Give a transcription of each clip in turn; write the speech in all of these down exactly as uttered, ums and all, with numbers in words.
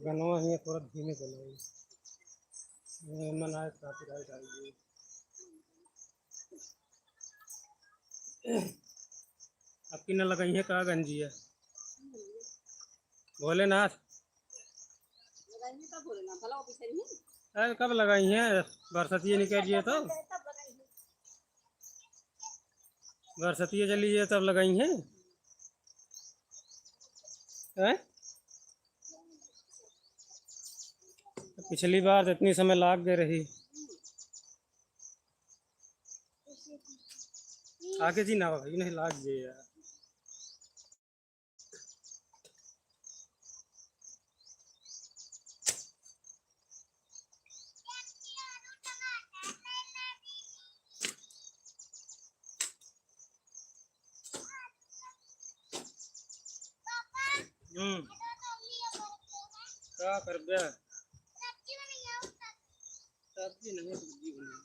गनवा हियाँ थोड़ा धीमे चलाओ। ये मन आए copyright आ गई। अब की न लगाई है का गंजिया? भोलेनाथ। अरे कब लगाई है? बरसतिया निकल जिए तो। बरसतिया चली है तब लगाई है। हैं? पिछली बार तो इतनी समय लाग गए रही। आगे जी ना भाई, नहीं लाग गए यार। हम्म। का करबे? सब्जी नहीं, सब्जी बनी।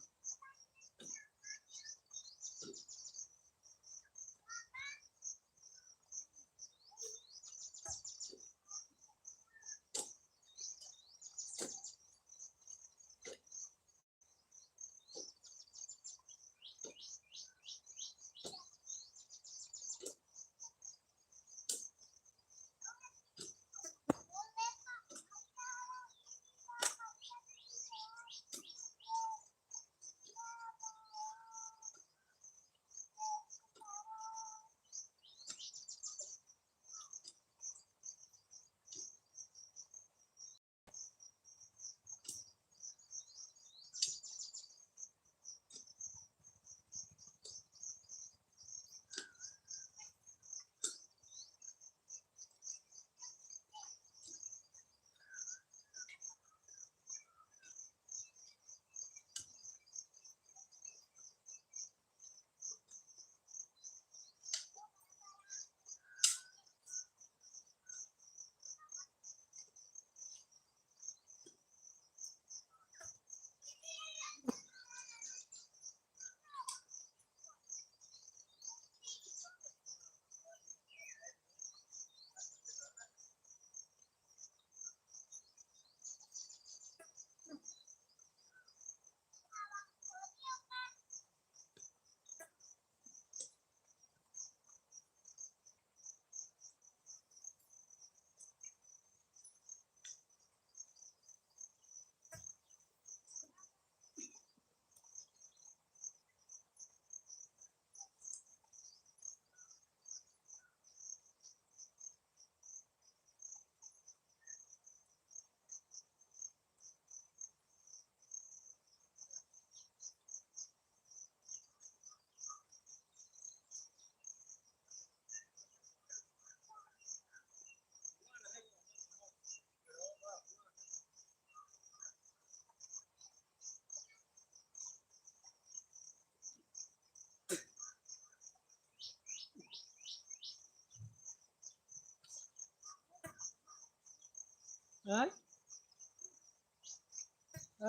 हाँ?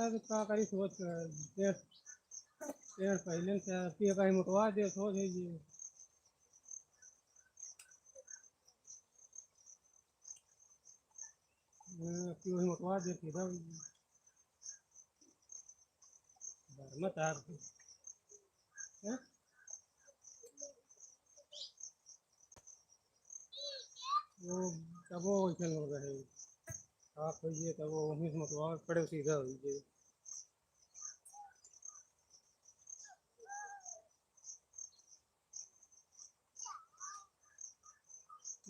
अब का करी सोच, पेड़, पेड़ पहिले से अबकी कहीं मोटवा दे, सोच है ये। हाँ, अबकी वही मोटवा दे, सीधा धर्म तार। हैं? वो तबो वैसन हो रहे। आप होइए तबो वहीं से मतलब पड़े सीधा होइए।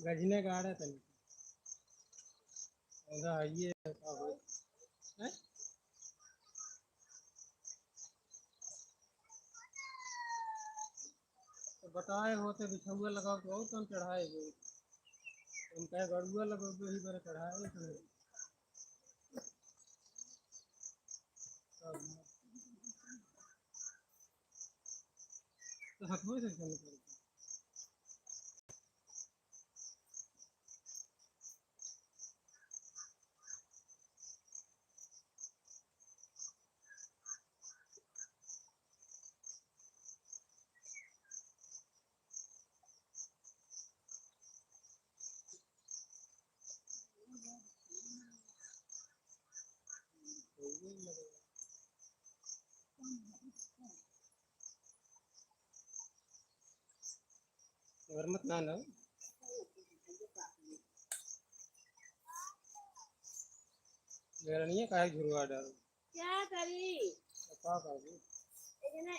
गजने का आड़ा तनी। अरे आइए, का हो? हैं? तो बताए होते बिछौआ लगाओ तो और कम चढ़ाए हो। तुम कहे गड़ुआ लगाओ तो ही बड़े चढ़ाए हो तो। तो हथवे से चल कर। मत ना ना। मेरा नहीं है, काहे झुरवा डाल। क्या करी? का करी? एक ने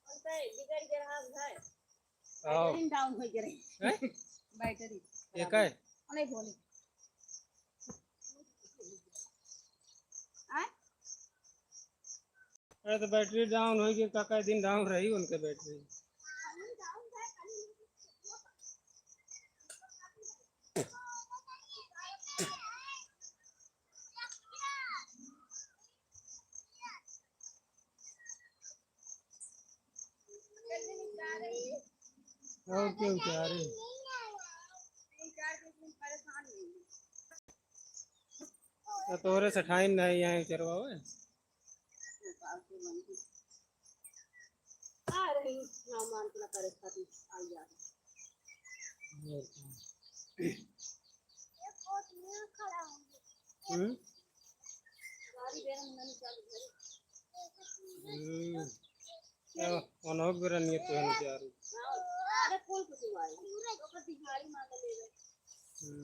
उनका बिगड़ गया रहा घर। आओ। बैटरी डाउन हो गया रही। हैं? बैटरी ये खराब का है? है। अरे बोले। आय? अरे तो बैटरी डाउन होई कि का, का दिन डाउन रही उनके बैटरी। और क्यों क्या रे? तो तोहरे से ठाइन नहीं यहाँ चरवावे। आ रही हूँ, ना मान के ना करे खातिर, आ जा। हम्म। गाड़ी दे रहा हूँ, मैंने चालू करी। हम्म। क्या, ओनहु के बेरा नियत तो है ना यार। हाँ, अरे फूल कुछ हुआ है। ओकर दिहाड़ी मांगे ले गए। हम्म।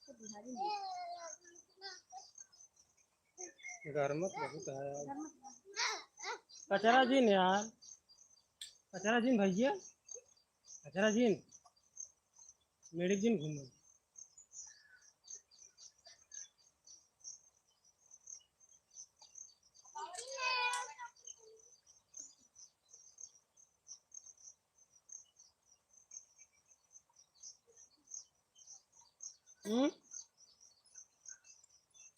तो दिहाड़ी नहीं। गरमत बहुत है यार। कचरा जिन यार, कचरा जिन भैया, कचरा जिन, मेडिक जिन घूमो। हम्म?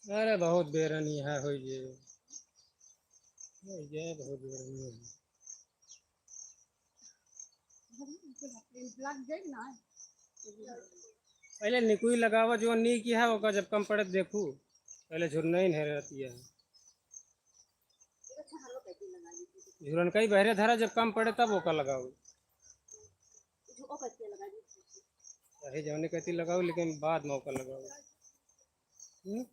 अरे बहुत बेरनी है, होई जे, होई जे, बहुत बेरनी है। पहले निकुई लगावा, जो नीक है, ओका जब कम पड़े देखू, पहले झुरना ही नहीं रहती है। झुरन का ही बहरे धरा, जब कम पड़े तब ओका लगाओ। चाहे जौने कहती लगाओ, लेकिन बाद में ओका लगाओ। हम्म?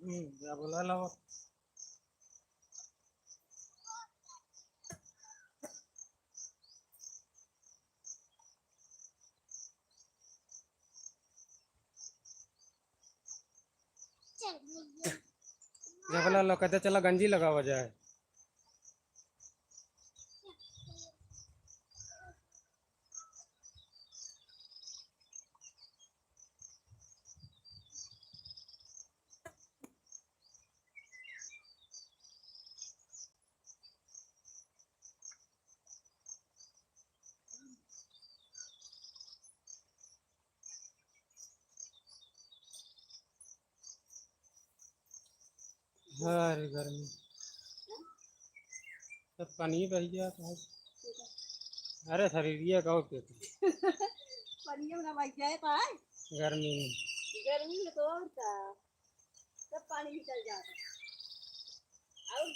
हम्म, क्या बोला ला? जबला लो, कहते चला गंजी लगावा जाए। अरे गर्मी, सब पानी बह गया तो। अरे, शरीरिया का और क्या? पनिया ना भाई जाए तो आए। गर्मी में। गर्मी में तो और का, सब पानी निकल जाता। और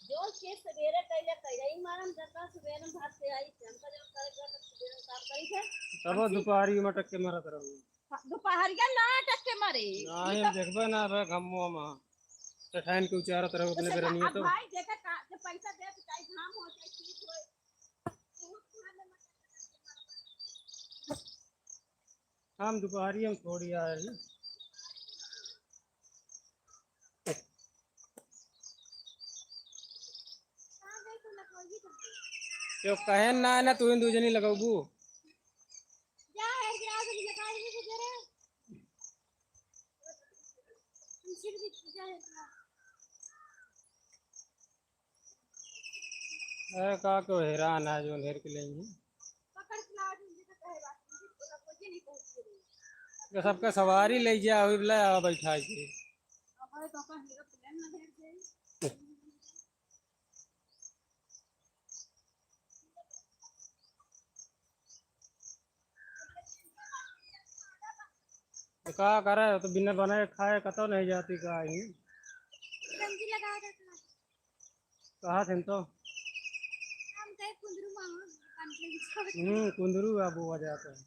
जो के सवेरे कैले कैले ही मारम करता, सवेरे में भात से आई, हमका जब करे के बाद सवेरे में काम करी थे। तब हम दोपहरी में टक्के मारत रहू। हाँ, दोपहरिया ना टक्के मारे। नहीं, ई तो देखबे ना बे, घमवा में ठेठाइन के उचारत रहू अपने बेरनिया तो। भाई, देखा का, जब पैसा दे तो चाहे घाम हो, चाहे शीत हो, बहुत ठंड में हम दोपहरिया में थोड़ी आए ही। क्यों कहे ना, ना तू इन दू जनी लगौबू। ए, का को हेरान है, जोन हेर के लेंगे। पकड़ के लाओ, जिनके तो कहे बात नहीं, बोला, कोई नहीं पहुंच रही। तो सबका सवारी ले जा, अभी ले आवा बैठा के। अब है तो अपन हीरो प्लेन ना हेर जाए। तो का करे, तो बिना बनाए खाए कतौ नहीं जाती का ही। गंजी लगा देता। कहा थे तो? हम कहे कुंदरू मामा, कान के नीचे। हम्म, कुंदरू अब वो आ जाता है।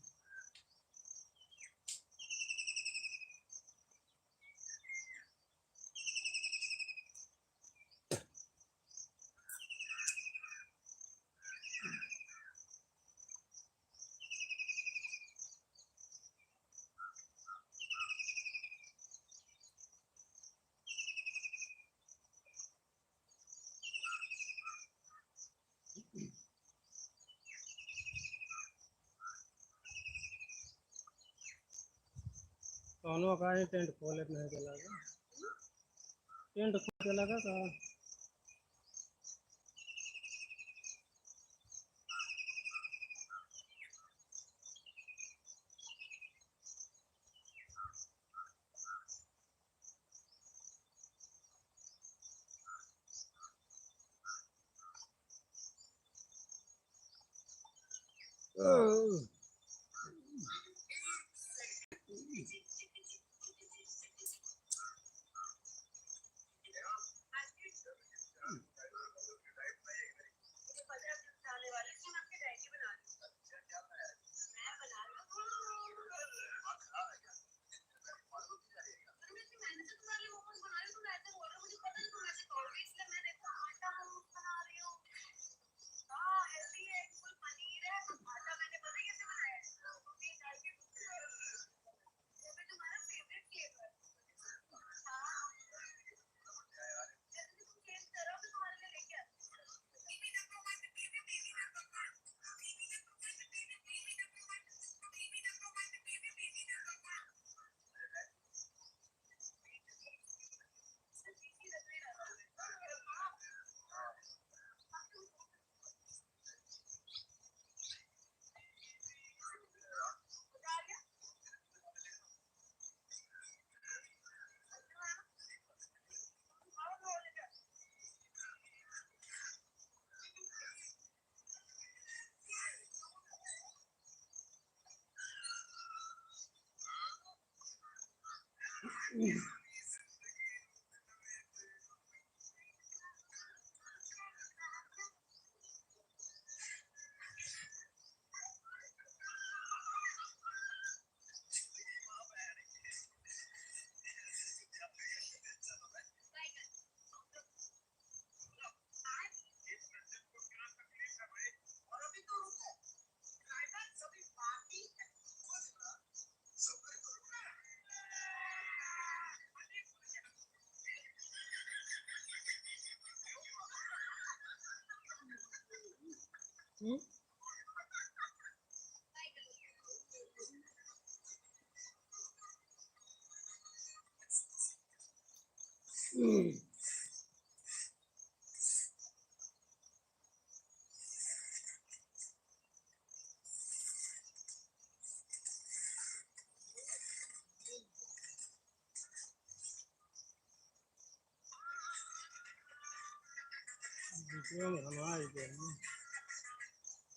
कौनो का ही टेंट खोले नहीं चला गया। टेंट खोल के लगा का?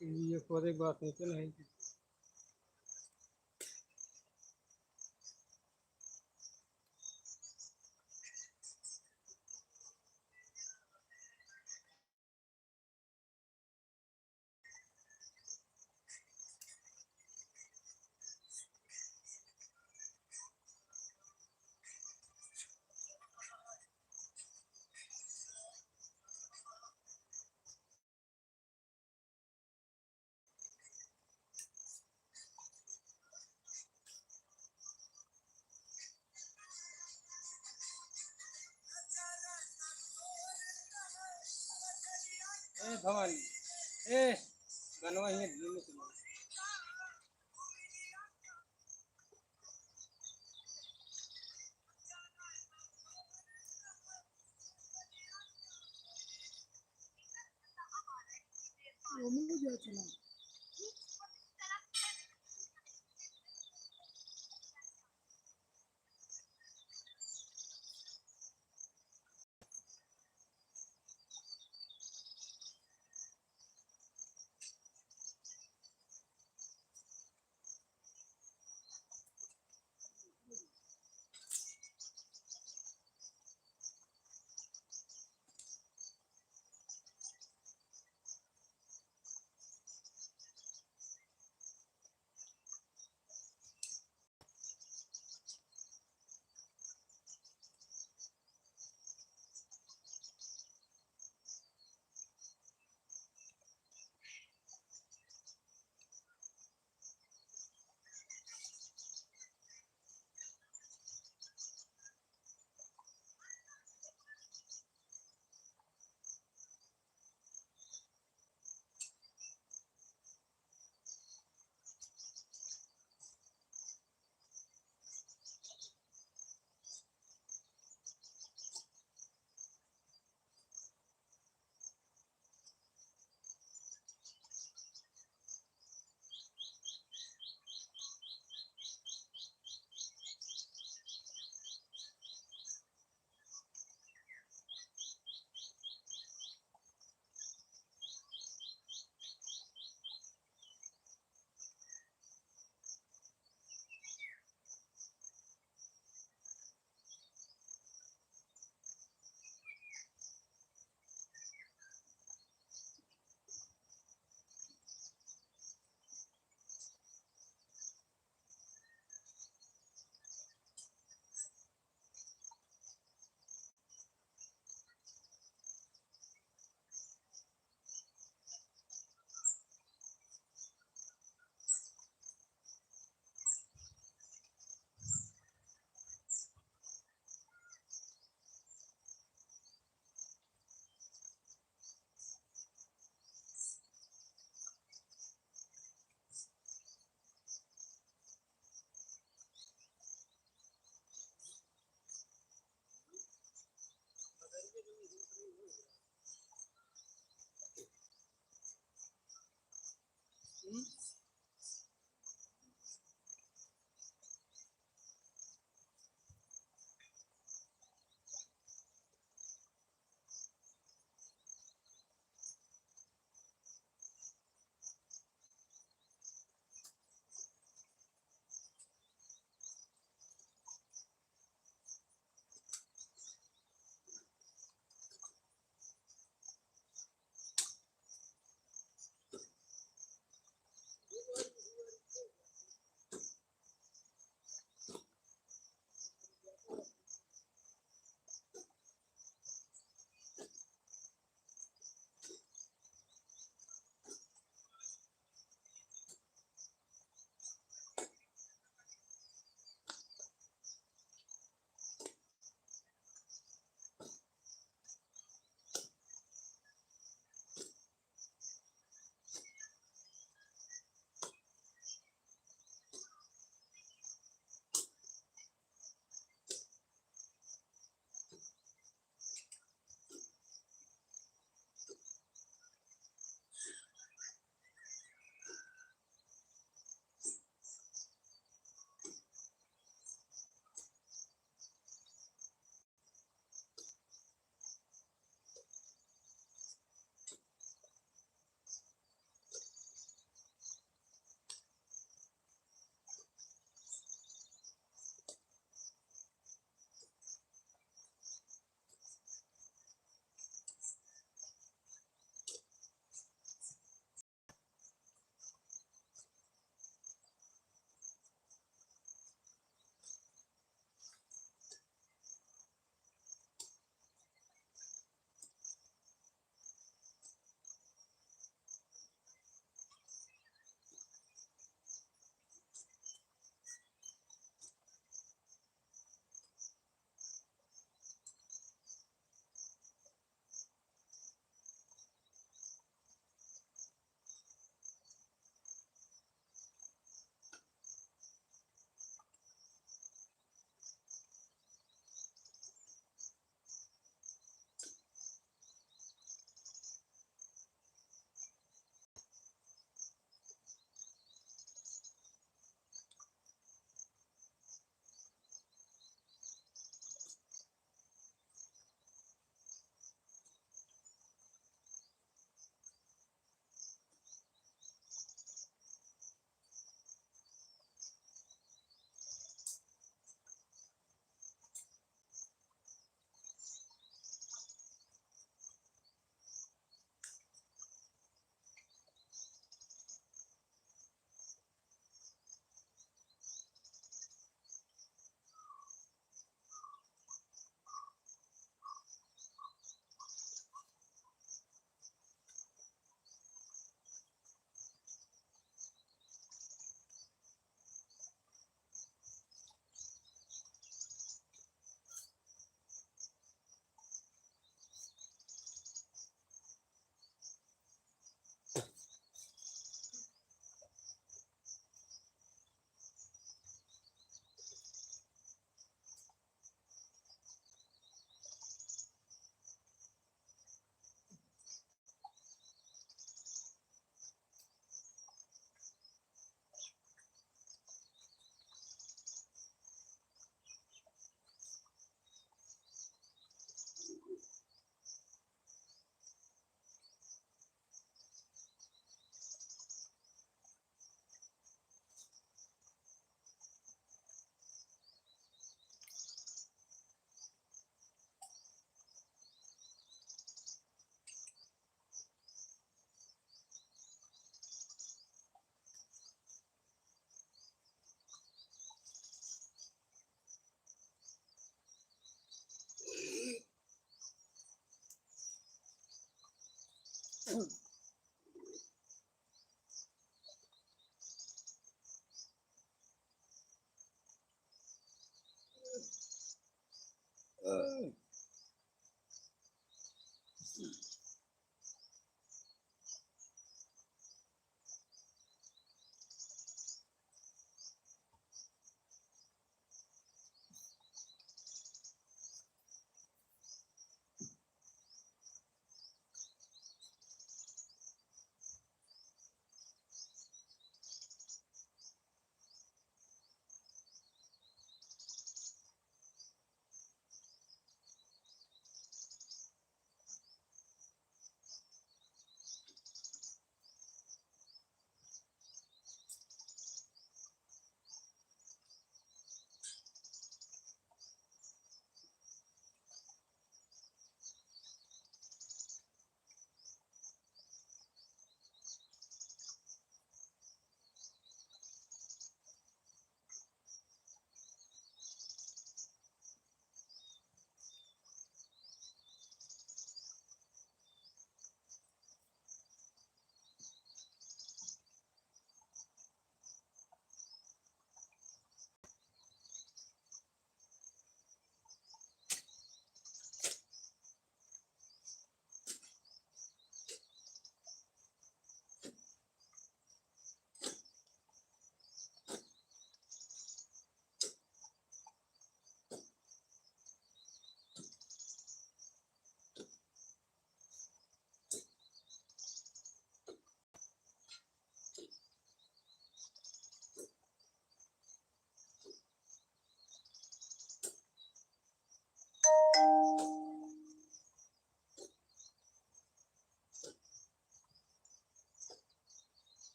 ये कोरे बात नहीं चल है। ए भवानी, ए गनवा हियाँ धुन में सुनाओ।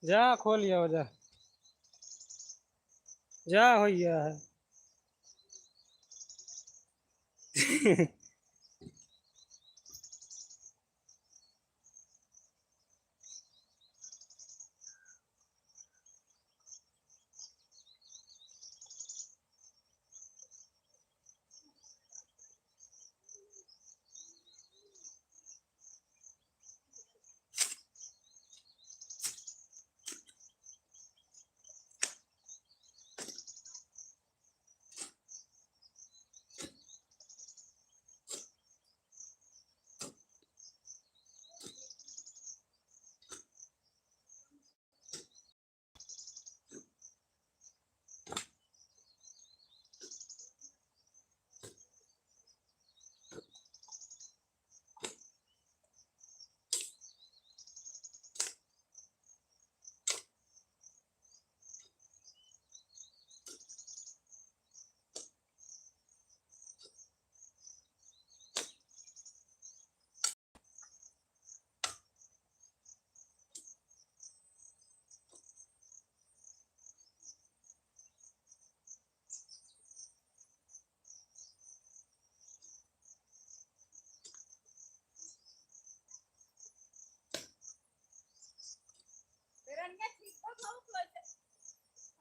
जा खोल लिया हो जा। जा हो गया है।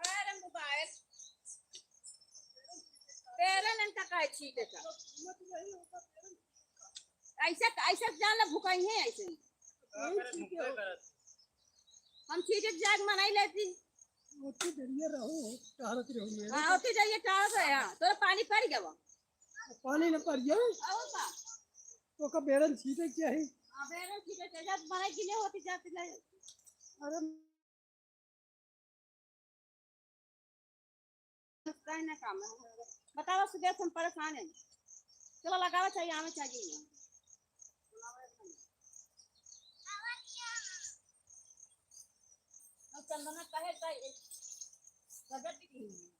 अरे मोबाइल, तेरह नन का काहे छीटे का? ऐसे, ऐसे जान ले भुकाई है ऐसे। हम छीटे के जाग मनाई लेती। ओती जरिए रहो, टहरत रहो मेरे। हाँ, ओती जरिए टहरत रहे, हाँ। तोरा पानी पड़ गवा। पानी न पड़ जाए। आओ का? तो का बेरन छीटे क्या है? हाँ, बेरन छीटे के जात बनाई के लिए होती जाती ले। अरे काहे ना काम है। बतावा, सुबह से हम परेशान हैं। चलो लगावा चाहिए, आवे चाहिए। अब चंदना कहे तो एक गजब की नहीं है।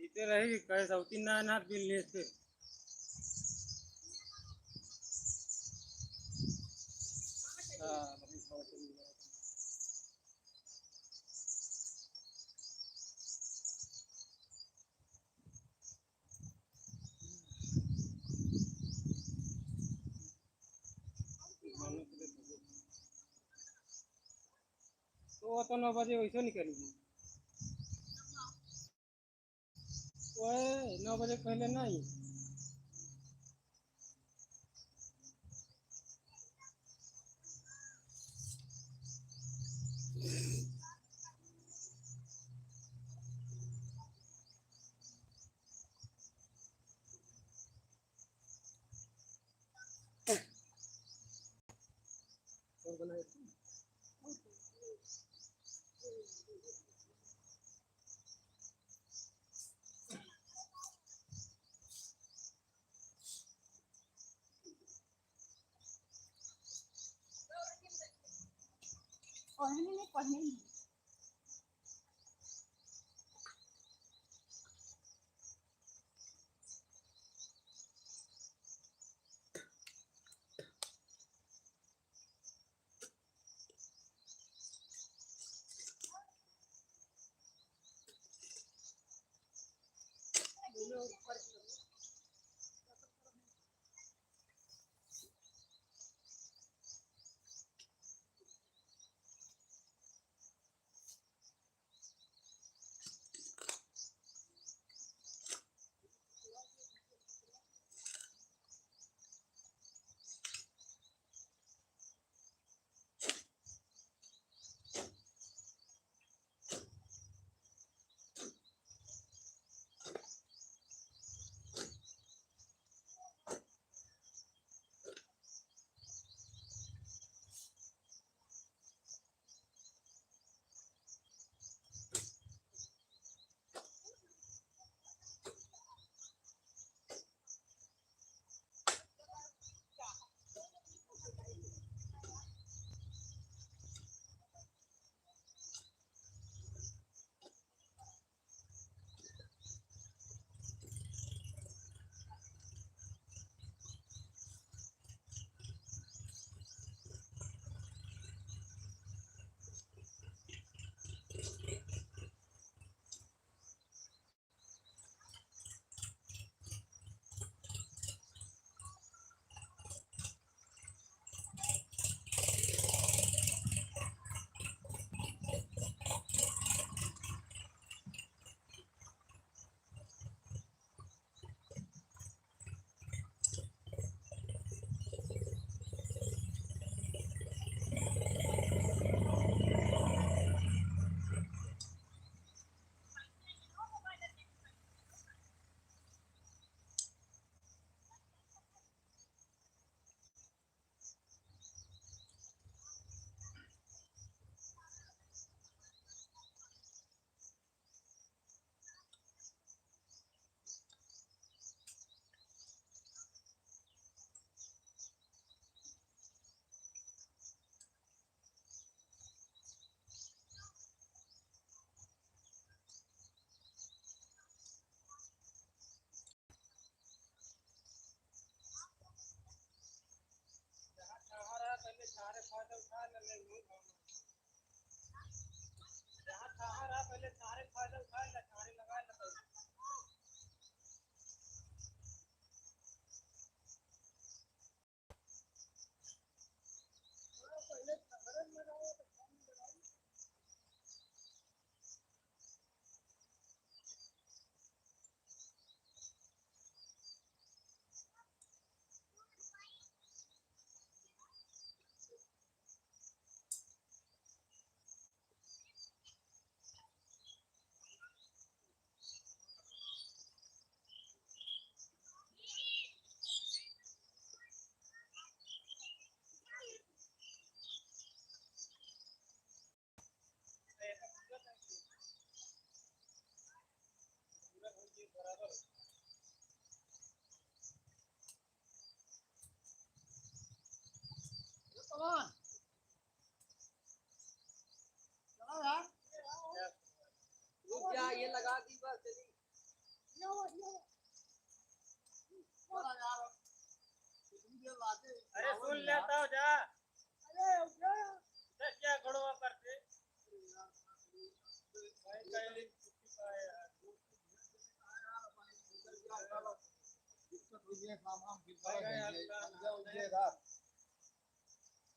इधर रही, कैसे होती ना, ना बिल लेते। हाँ, तो वो तो नौ बजे वैसे निकली। ओए, नौ बजे पहले नहीं। ये पवन, चला यार। रुक जा, ये लगा दी बस, चली। अरे सुन लेता हो जा। अरे उठा। इधर क्या खड़ो होकर के?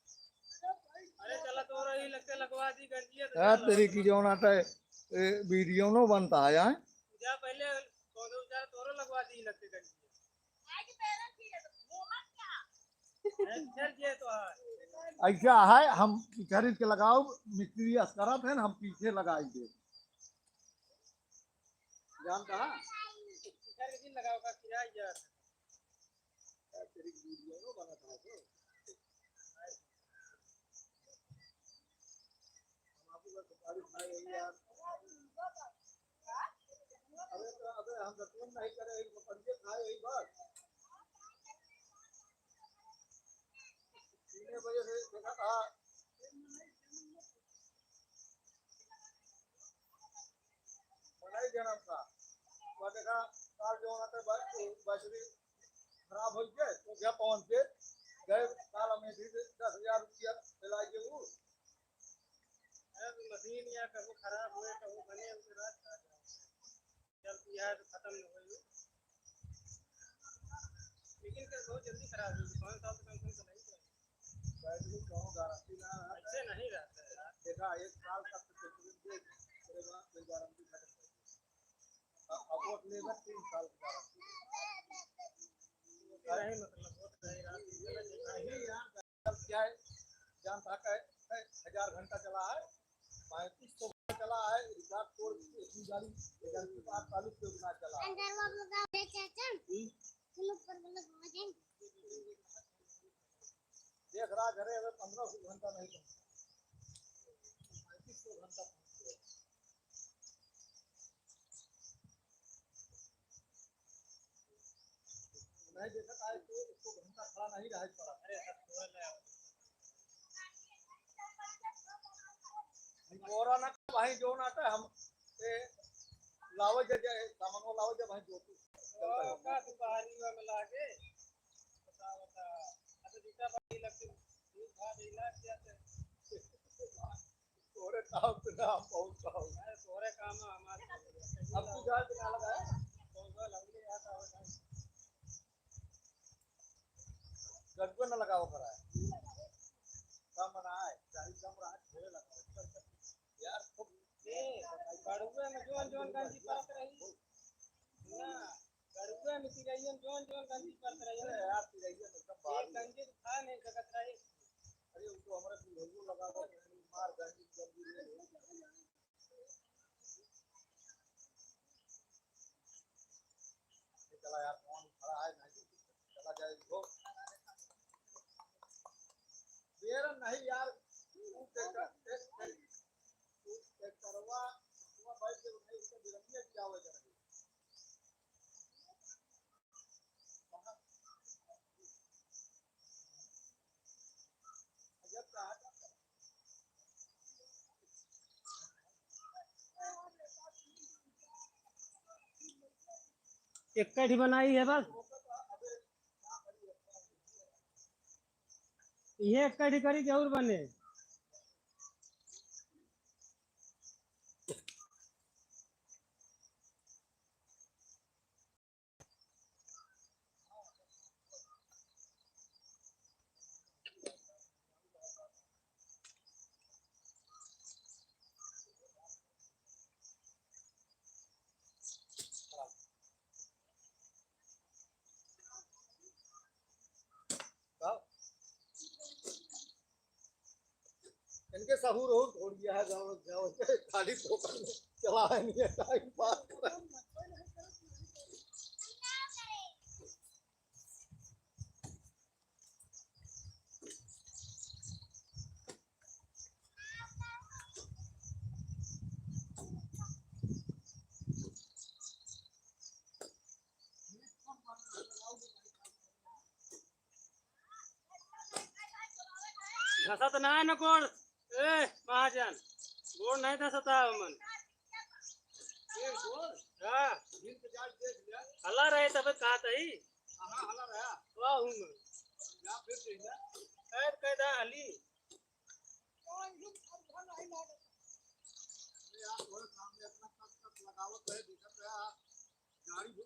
अरे चला, तोरा ही लगते लगवा दी गंजिया तो हाँ, चला। तेरी की जौन आता है, ए, वीडियो नो बनता है, हाँ? जा पहले पौधे उजाड़, तोरो लगवा दी लगते गंजिया। अरे चल जे तो है। ऐसा है, हम खरीद के लगाओ, मिस्त्री अस्करत है, हम पीछे लगाई दे। जानता है? घर के दिन लगाओ का किराया यार। अबे तो, अबे हम तो फोन नहीं करे, एक बकरिए खाए, यही बात। तीन बजे से देखा था, बनाई देना था। वो देखा, काल जो होना था, बा-, बैटरी खराब हो गया, तो गया पवन के, गए काल में भी दस हजार रुपया दिलाई के वो। अरे, मशीन या कबो खराब होए, कबो बने, उनके रात खा जाए। चलती है तो खत्म न होए। लेकिन क्या बहुत जल्दी खराब होई, पाँच साल तो कम से कम चलाई तो। बैटरी कौनो गारंटी ना है। ऐसे नहीं रहता है यार। देखा, एक साल तक तो बैटरी दे, उसके बाद फिर गारंटी खत्म हो गई। अब, अब वो लेगा तीन साल की गारंटी। नहीं, मतलब, वो तो नहीं रहा। नहीं यार, क्या है, जान था कि हजार घंटा चला है, पैंतीस सौ घंटा चला है, रिकॉर्ड तोड़ के इतनी गाड़ी, इकतीस अड़तालीस के उतना चला है। अंदर वो लोग आ गए, चाचा। हम्म। तुम ऊपर वो लोग आ जाएंगे। देख रहा, घरे अबे पन्द्रह सौ घंटा नहीं पहुंचा, पैंतीस सौ घंटा पहुंच गया। नहीं देखा था, एक तो, एक तो घंटा खड़ा नहीं रहा पड़ा। अरे, सब छोड़ ले। कोरोना का भाई जो ना था, हम, ए, लावे जे, जे, सामान वो लावे जे भाई जो तू। ओ, का तू बाहरी में लागे? बता, बता। अबे जूता बाहरी लगते, दूध भात इलाज किया थे। तोरे काम पे ना, बहुत काम। अरे, तोरे काम है, हमारे काम नहीं है। अब तू जाए तो ना लगाए। कौन सा लंबी आता है, बताओ। गड़ुआ ना लगाओ कराए। कम बनाए, चाहे कम रहा, ढेर लगाओ। यार, खूब ए, गड़ुआ में जोन जोन गंजी परत रही। ना, गड़ुआ में चिड़ैया में जोन जोन गंजी परत रही। अरे यार, चिड़ैया में एकदम एक बाहर गंजी तो खा नहीं सकत रही। अरे, वो तो हमारे बुढ़ऊ लगा हुआ है, मार गंजी, गंजी ले लो। चला यार, कौन खड़ा है, नहीं, चला जाए, वो। बेर नहीं यार, तू ट्रैक्टर, ट्रैक्टर, तू ट्रैक्टरवा, वो बैठ के उठाई, उसका बिरंगिया किया हुआ है। एक कढ़ी बनाई है बस, ये एक कढ़ी करी के और बने। इनके सहूर हो थोड़ी है, गाँव, गाँव के खाली फोकट में चला है, नहीं है, टाइम पास कर। धसत ना है ना गोड़। ए, महाजन, गोड़ नहीं धसता है मन। ये गोड़? हाँ। दिन के जाल देख लिया। हला रहे तब कहा था ही। हाँ, हला रहा। वाह, हूँ मैं। या फिर देख लिया। ए, कैदा हली। अरे यार, तोहरे सामने इतना कस कस लगावत रहे, दिखत रहे, आ, गाड़ी भी,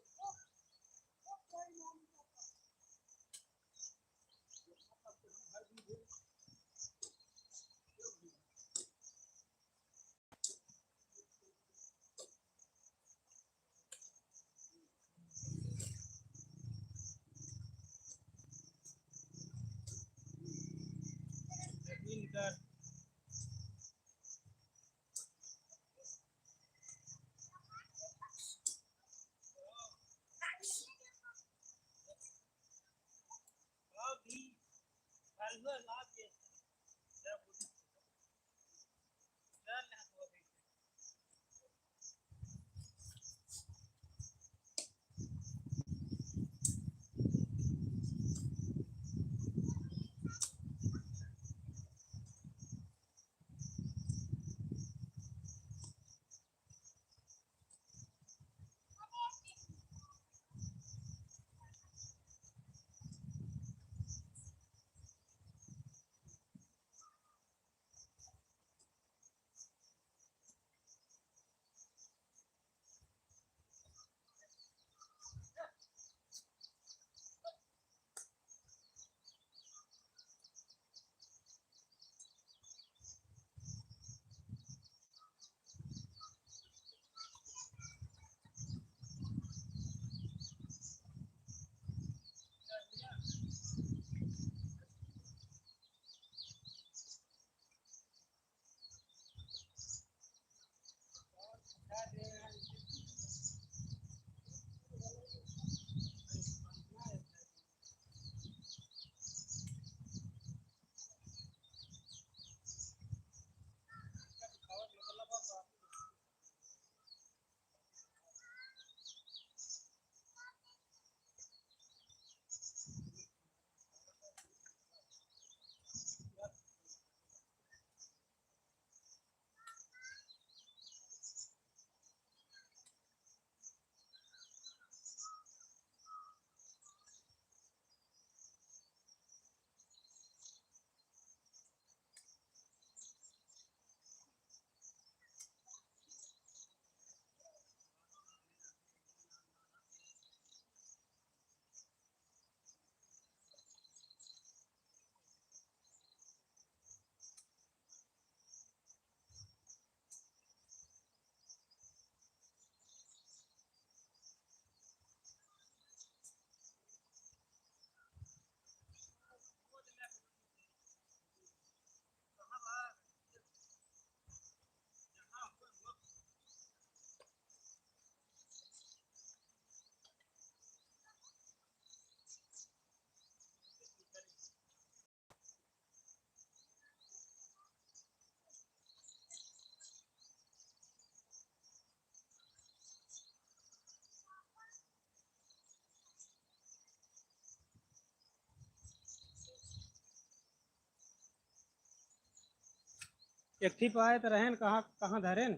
एक ठी पाए त रहेन, कहाँ, कहाँ धरेन?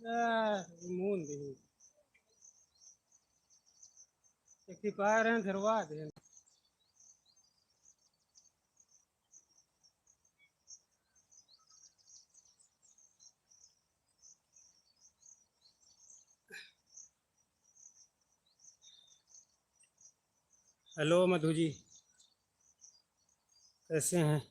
आ, मून दिही। एक ठी पाए रहेन, धरवा देन। हेलो मधु जी, कैसे हैं?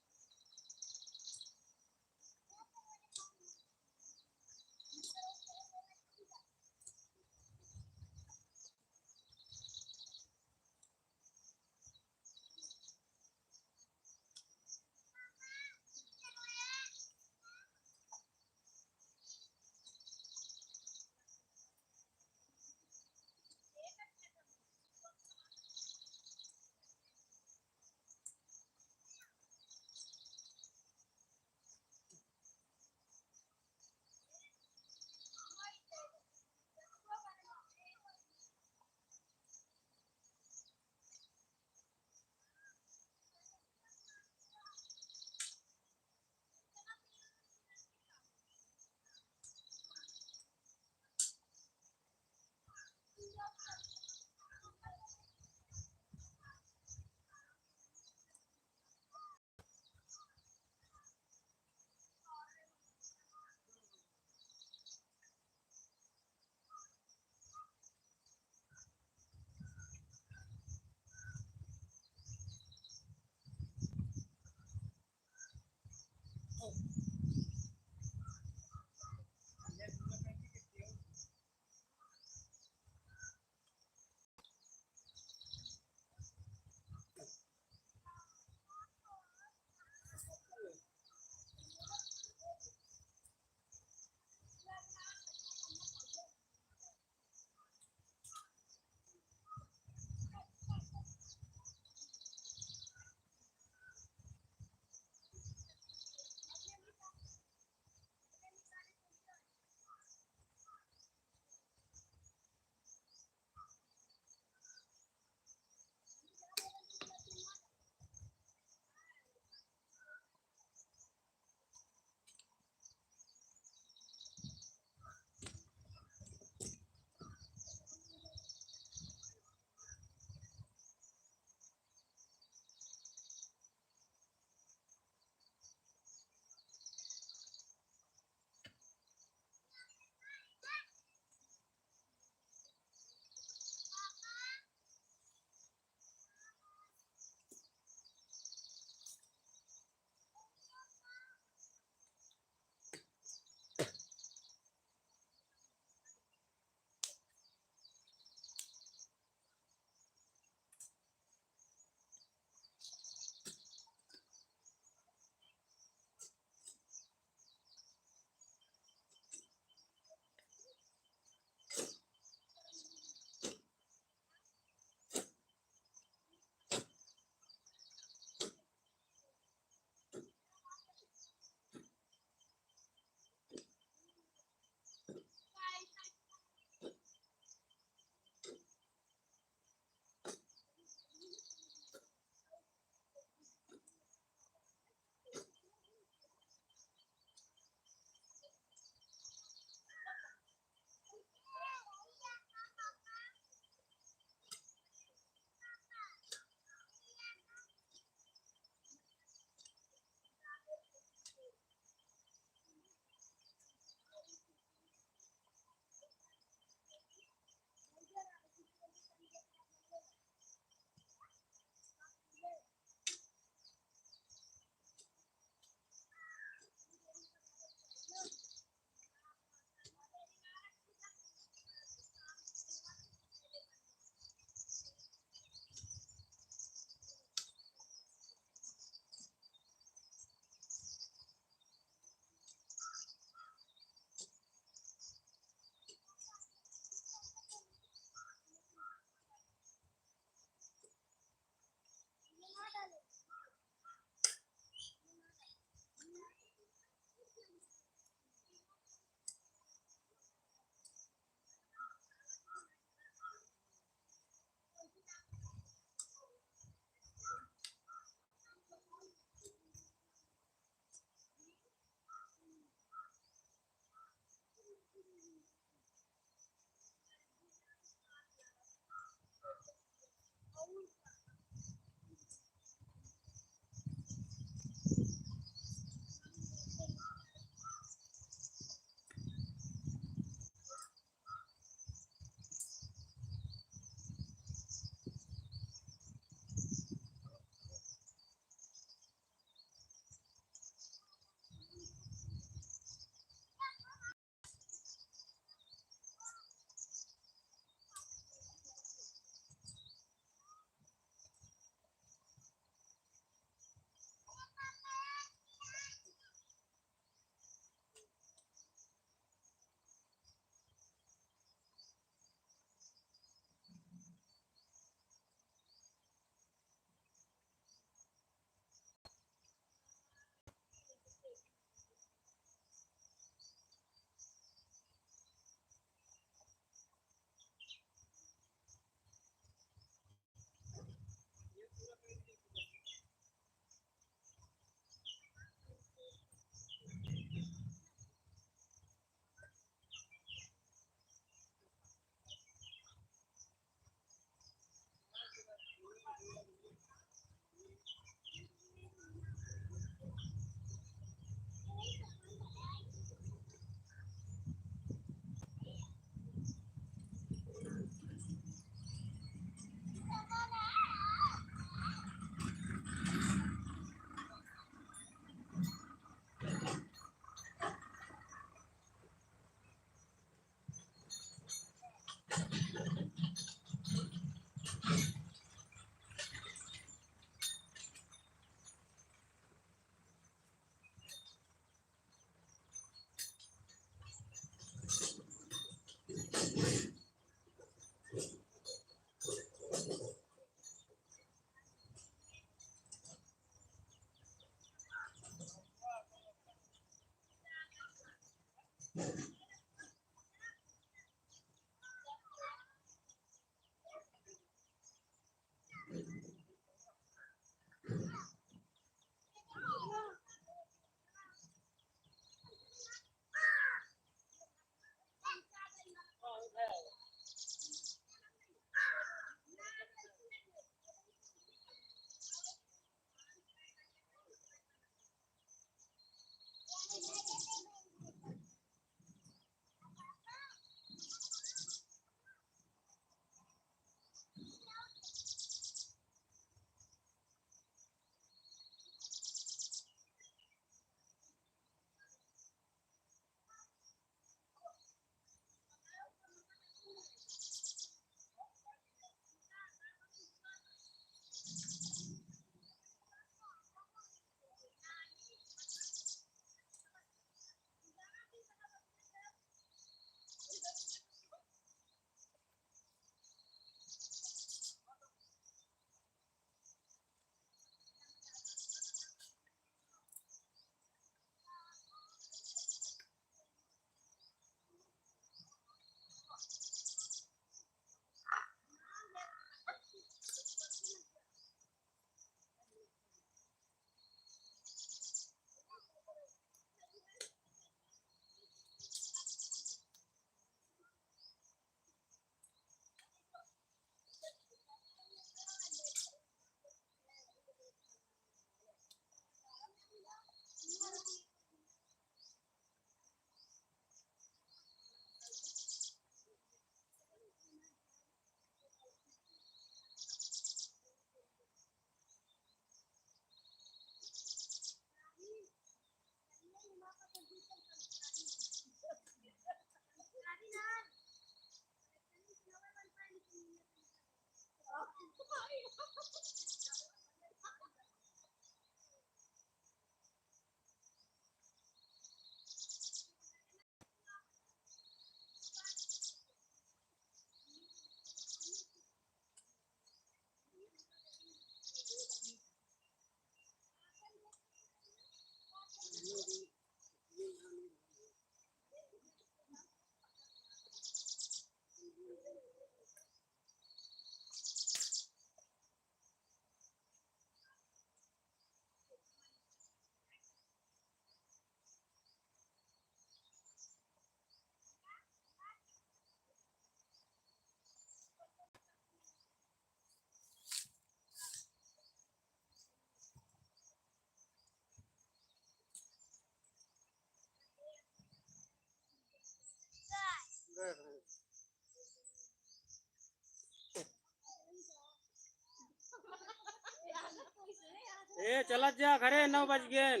ए, चलत जा घरे, नौ बज गेन।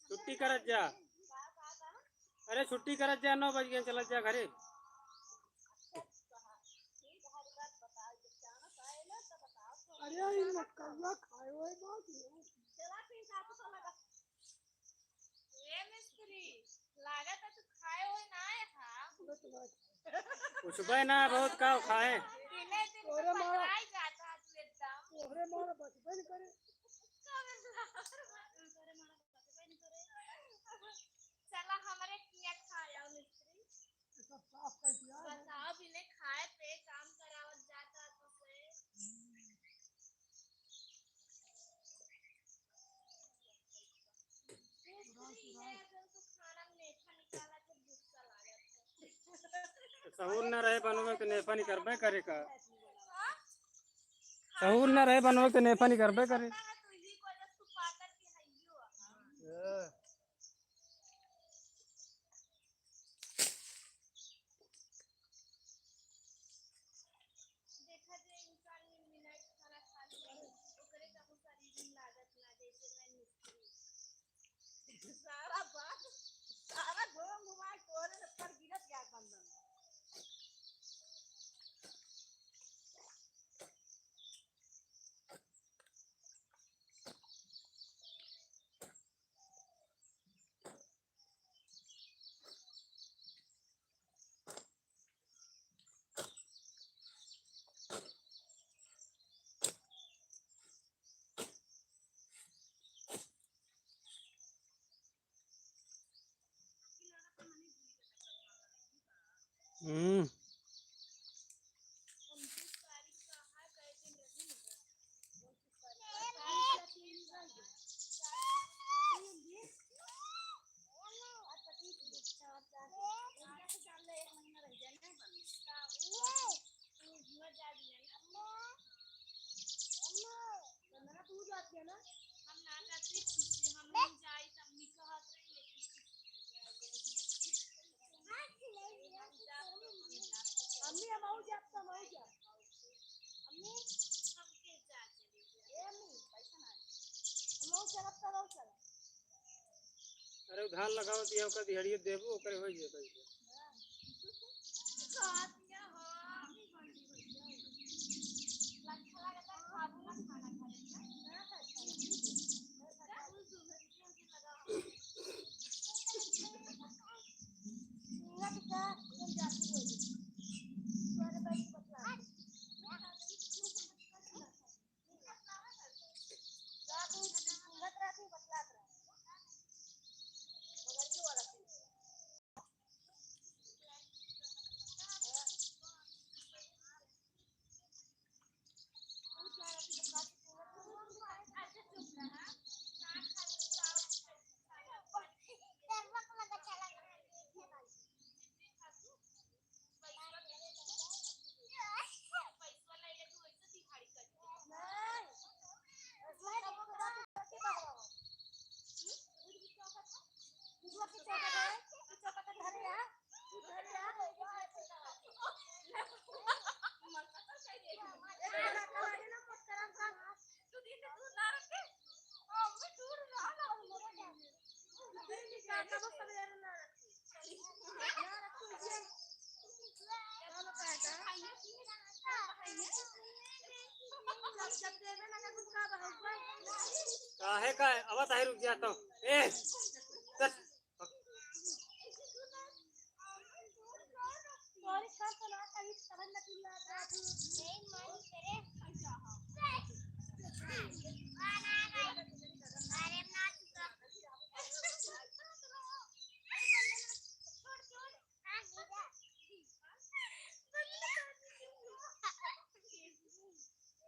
छुट्टी करत जा। अरे, छुट्टी करत जा, नौ बज गेन, चलत जा घरे। अरे, ई मक्कउआ खाए होए बा कि नहीं? ए मिस्त्री, लागत है तू खाए होए ना आए हा। पूछबे ना, बहुत का खाए। दिने दिन तोहरे मारा, पकड़ाई जाता है तू एकदम। तोहरे मारा बचबे न करे। तोहरे मारा बचबे न करे। चला हमरे किया खाए आओ मिस्त्री। ये सब साफ कर दिया। बताओ, बिने खाए पे काम करावत जाता तुसे। मिस्त्री है, अगर तू खाना में नेफा निकाला तो गुस्सा लागत है। सहूर न रहे बनवे तो नेफा निकरबे करे का? हाँ? सहूर न रहे बनवे तो नेफा निकरबे करे। पता है, तू ही को जब तू पातर के हइयो। हाँ। देखा जे इंसान मिनमिनाइट खाना खा लिया, ओकरे कबो शरीर में लागत ना, जैसे मैं मिस्त्री। सारा बात, सारा घूम घुमा के तोरे से पर गिरत गया बंधन। हम्म। अम्मी, हम आऊ जाब, हम आऊ जाब। अम्मी, हमके जा चली जा। ए अम्मी, पैसा ना है। हम आऊ चलब, तब आऊ चलब। अरे, उ धान लगावत ये, ओकर दिहड़िए देबू, ओकरे होई जे पैसा। कहत ये हो। लच्छा लगता है, खाबू ना खाना खा लेना। काहे का? अब ताहे रुक जा तो। ए, चल।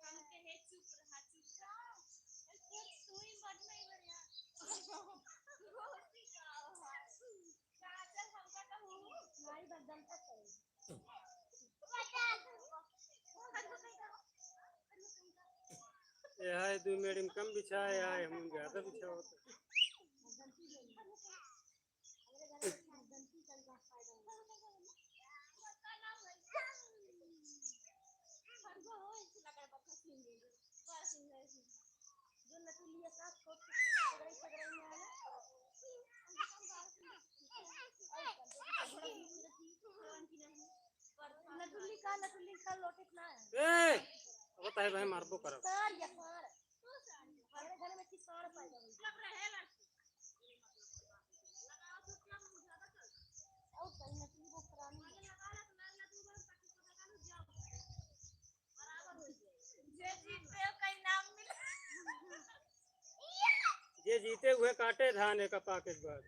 हम कहे चुप रहा, चुप रहा। तू ही बड़ नहीं बढ़िया। काजल हमका कहू। माई बदलता चल। ये है दो मैडम कम बिछाए, आए हम ज्यादा बिछाओ तो। नटुल्ली का, नटुल्ली का लोटे ना है। ए, अब ताहे भाई मारबो करब। सार या सार। हमारे घर में की सार पाई जावे। और कहीं नटुल्ली को करानी है। जे जीते ओका इनाम मिले। जे जीते उहे काटे धान एक पाके के बाद।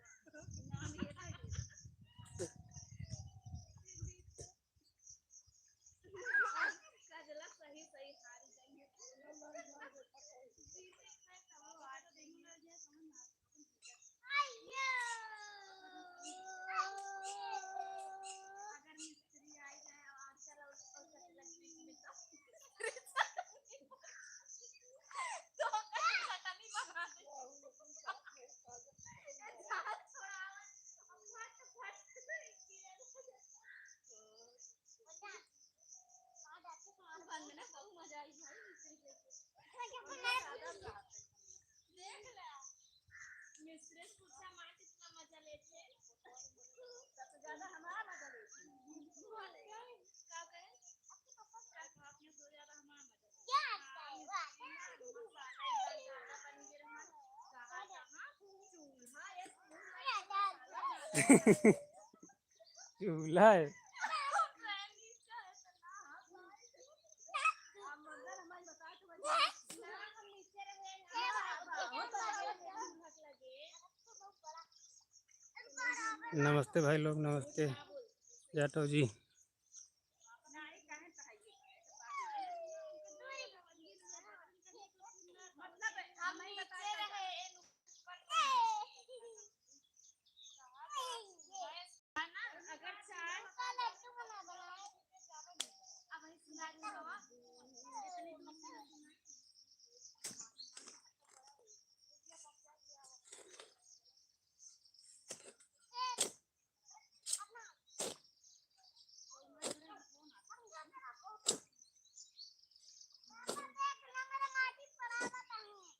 देख ले, मिस्ट्रेस पूछा माँ कितना मजा लेते हैं। सबसे ज्यादा हमारा मजा लेते हैं। का कहे? आपने दो ज्यादा हमारा मजा लेते हैं। चूल्हा है। नमस्ते भाई लोग, नमस्ते जाटव जी।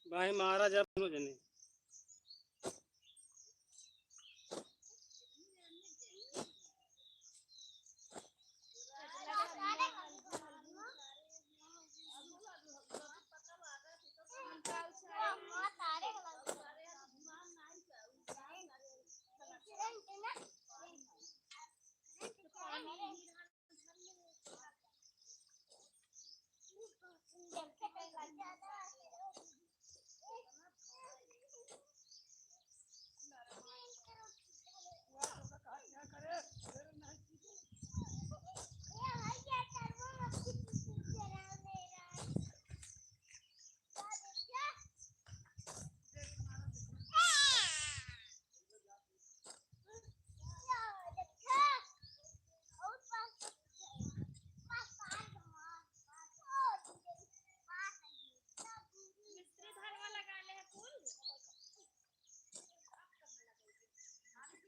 भाई महाराज अब दोनों जने।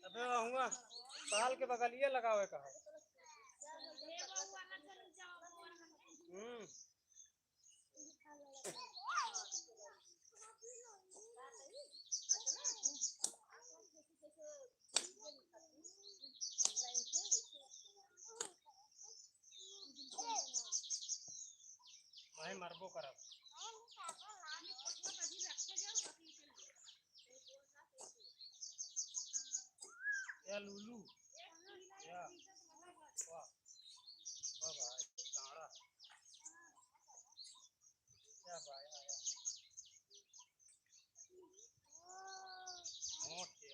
अबे हुआ साल के बगलिया लगावे का है। हम्म। भाई मरबो करब। या लूलू। या। वाह। वाह भाई, कांड़ा। क्या भाई, आया। मोट के।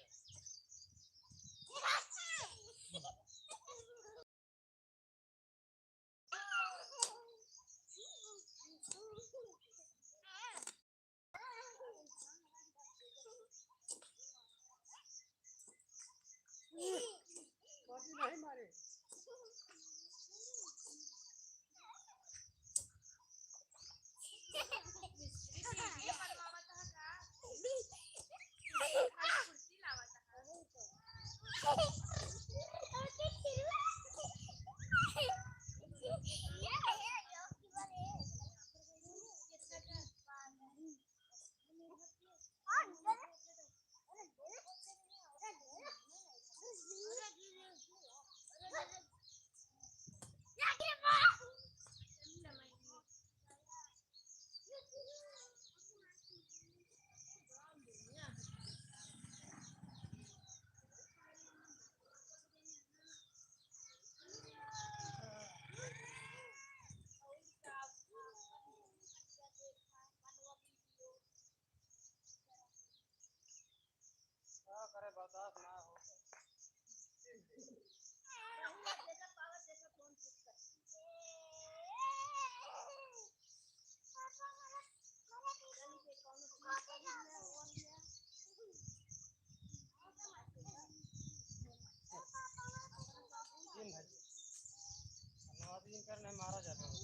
अनुवादी जिन करने मारा जाता है।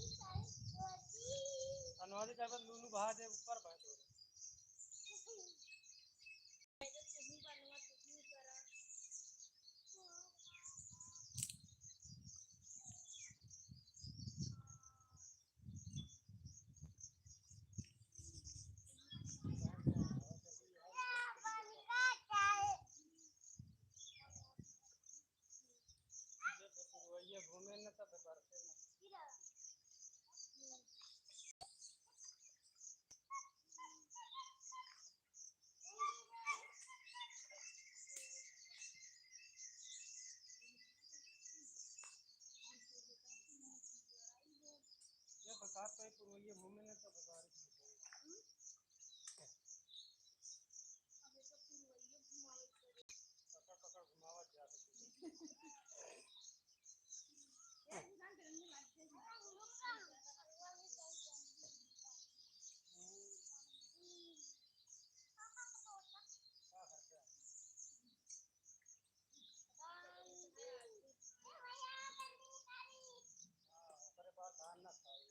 अनुवादी कर बाद लूलू बहा दे ऊपर बहा दे। जब पुरवैया घूमे न तब बरसे न। जब बरसात पे पुरवैया घूमे न तब बारिश में। पकड़ पकड़ घुमावत जा सकते। हाँ, ओकरे पास धान ना खाई।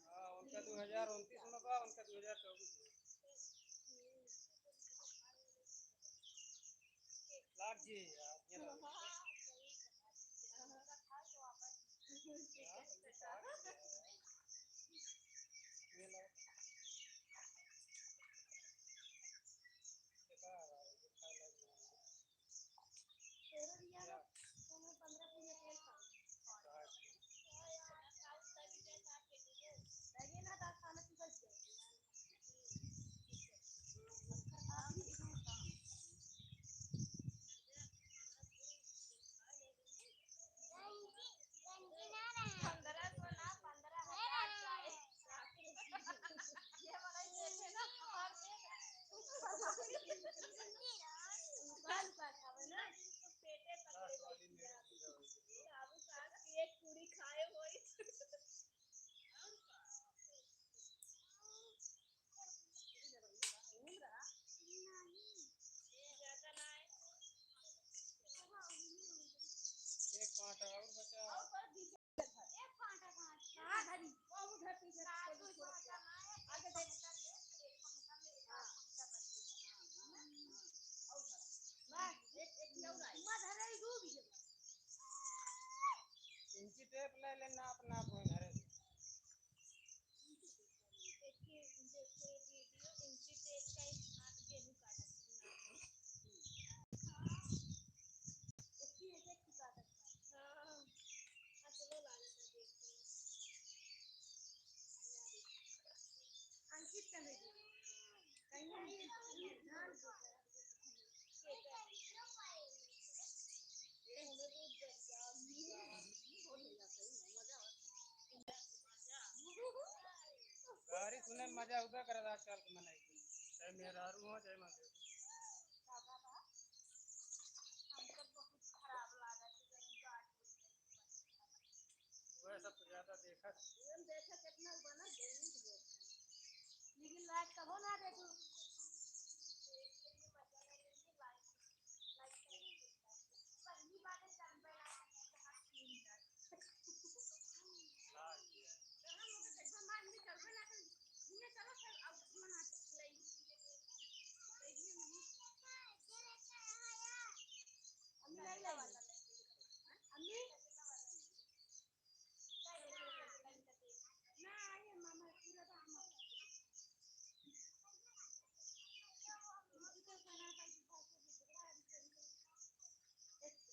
हाँ, उनका दो हजार उनतीस में बा, उनका दो हजार चउबीस में। लाग जी यार, ये लो। हाँ, ये लो। गारी सुने में मजा उदा करत आजकल के मनई के, चाहे मेहरारू हो, चाहे मर्द। हमके बहुत खराब लागत है, जब गाड़ी वह सब तो ज्यादा देखा। हम देखे कितना बना, जरूर देखा। लेकिन लाइट तबो ना दे तू। पहली बार है चल पे आया है, तो हम लोग के देखो, मार भी चलबे ना कर। घूमे चलो, फिर अब घूमना चल। ले, ले, ले, ले। अम्मी, ले, ले, ले। अम्मी।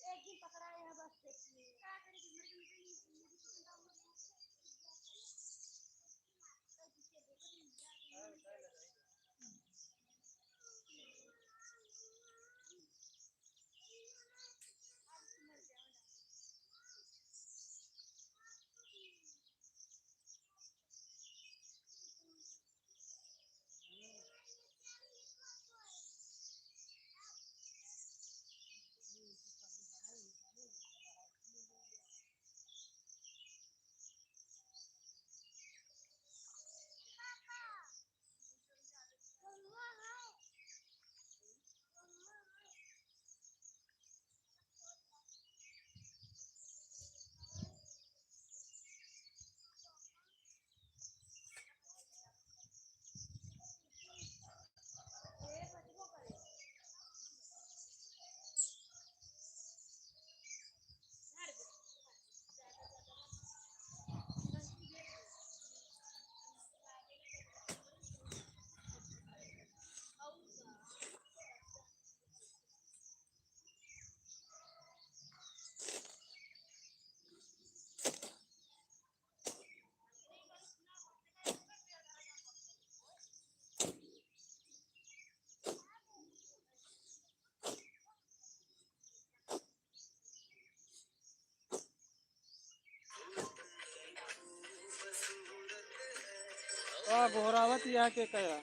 एक दिन पकड़ा है बस, देखिए। का गोहरावत यहाँ के कया?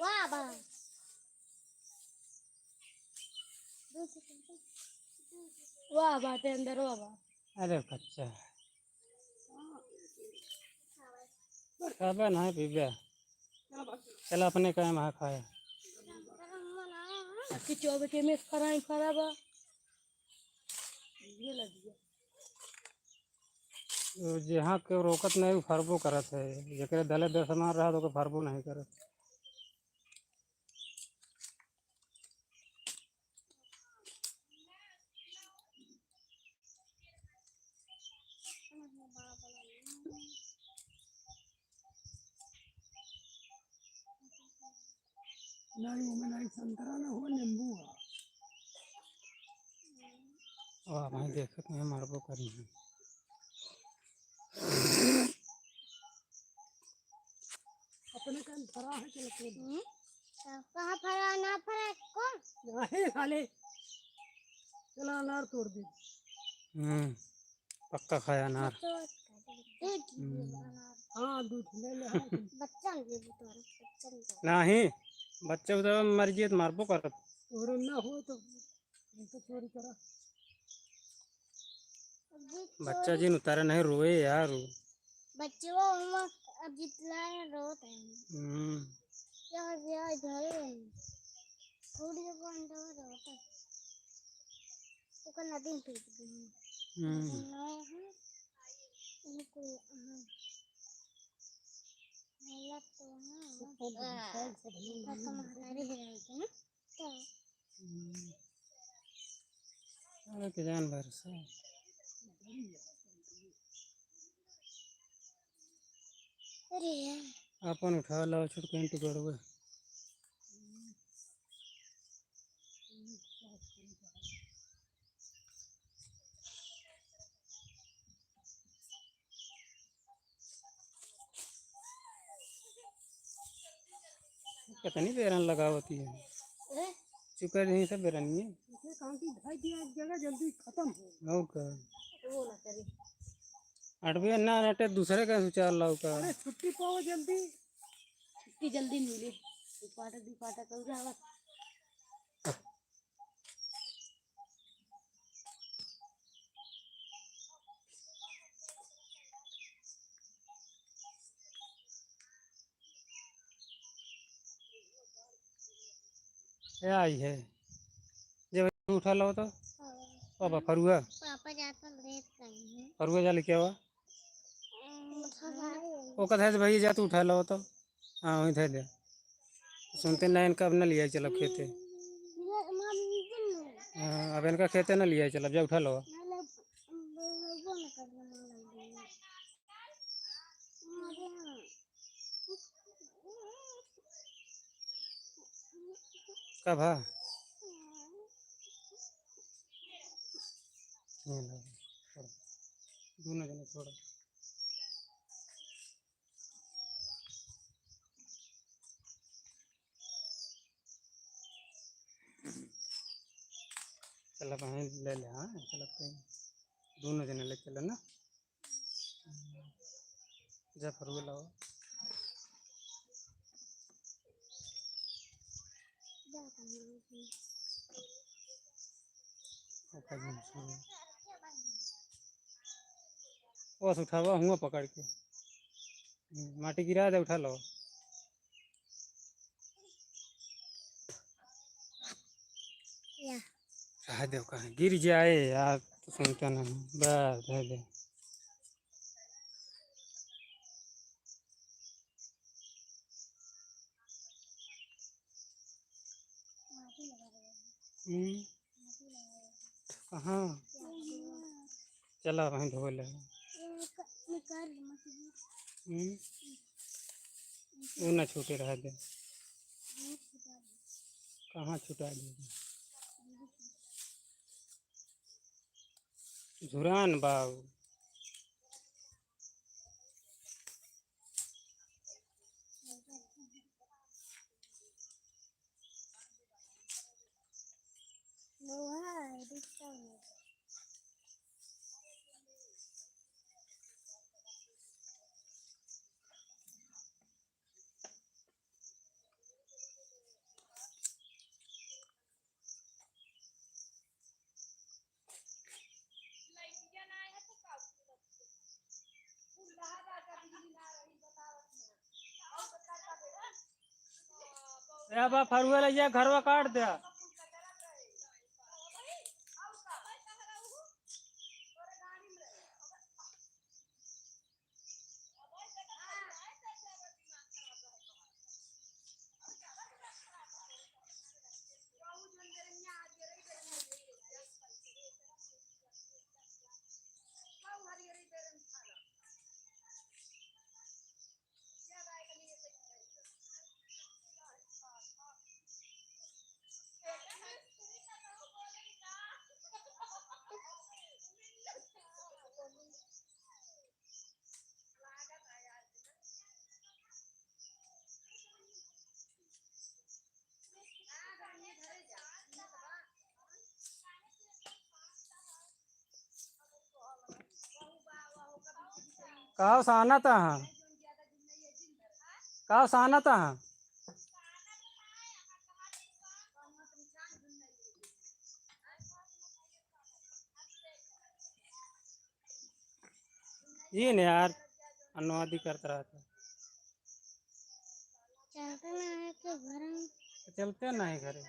वाह बा। वाह बाटे अंदर, वाह बा। अरे कच्चा है। खाबे ना पीबे। चल अपने काहे में खाए। अक्की चौबे के में फराई फरा बा। ये लग गया। वो जहाँ के रोकत नहीं, वो फरबो करत है। जेकरे दले दसमान रहा, तो ओके फरबो नहीं करत। नहीं, ओमे नहीं संतरा ना हो, नींबू है। वाह भाई, देखत नहीं, मरबो करी है। अपने कन फरा है कि लकड़ी? हम्म? कहाँ फरा, ना फरा, कौन? नहीं, खाली। चला, अनार तोड़ दे। हम्म। पक्का खाया अनार। हम्म। हाँ, दूध ले ले, हाँ। बच्चा ले ले तोरा, बच्चा ले ले। नहीं, बच्चा उधर मर गया तो मारबो करत। तोरे ना हो तो, हम तो चोरी करा। बच्चा जिन उतारे नहीं रोए यार। बच्चे वो हम अब जितला है, रोत है। हम्म। या, या, इधर है। थोड़ी देर को अंदर रोत है। ओकर नदी में फेंक दी। हम्म। नया है। इनको, हाँ। हालत तो, हाँ। खत्म हमारे है, है ना? तो। हम्म। अरे के जान भर से। अरे यार। अपन उठा लाओ छोटकन टुकड़वा। कितनी बेरन लगावती है। ए? चुकर नहीं सब बेरन ये। इसे कहाँ की ढाई दिया, एक जगह जल्दी खत्म हो। हो का? वो ना करे। अटबे ना अटे, दूसरे का सुचार लाओ का। अरे छुट्टी पाओ जल्दी। छुट्टी जल्दी मिले। एक पाटा, दो पाटा कर रहा बस। ए आई है। जब उठा लो तो। हाँ। पापा, फरुआ। पापा जाता लेट कहीं है। फरुआ जा लेके आवा। हम्म, हाँ। वो कथा है, भाई जा तू उठा लो तो। हाँ, वहीं धर दे। सुनते ना इनका, अब ना लिया चलब खेते। हम्म, ये मम्मी भी नहीं। हाँ, अब इनका खेते ना लिया चलब, जा उठा लो। ना, ना, वो ना करना, मम्मी। मम्मी। कब हा? ये लो, छोड़ो। दोनों जने छोड़ो। चला बहन ले ले, हाँ, चला कहीं दोनों जने ले चला ना। जा फरुआ लाओ। ओका झुनझुन। ओस उठावा हुआ पकड़ के। हम्म, माटी गिरा दे, उठा लो। या। रह दे, कहाँ गिर जाए यार, तो सुनता नहीं। बस, रह दे। हम्म। कहाँ? चला, वहीं धो ले। हम्म। वो ना छूटे, रह दे। कहाँ छुटा दे? झुरान बाऊ। ए बा, फरुआ ले जा, घरवा काट दे। काव सानत ह? काव सानत ह? ई ने यार, अनुवादी करत रहत ह। चलते ना है तो घर में। चलते ना है घरे।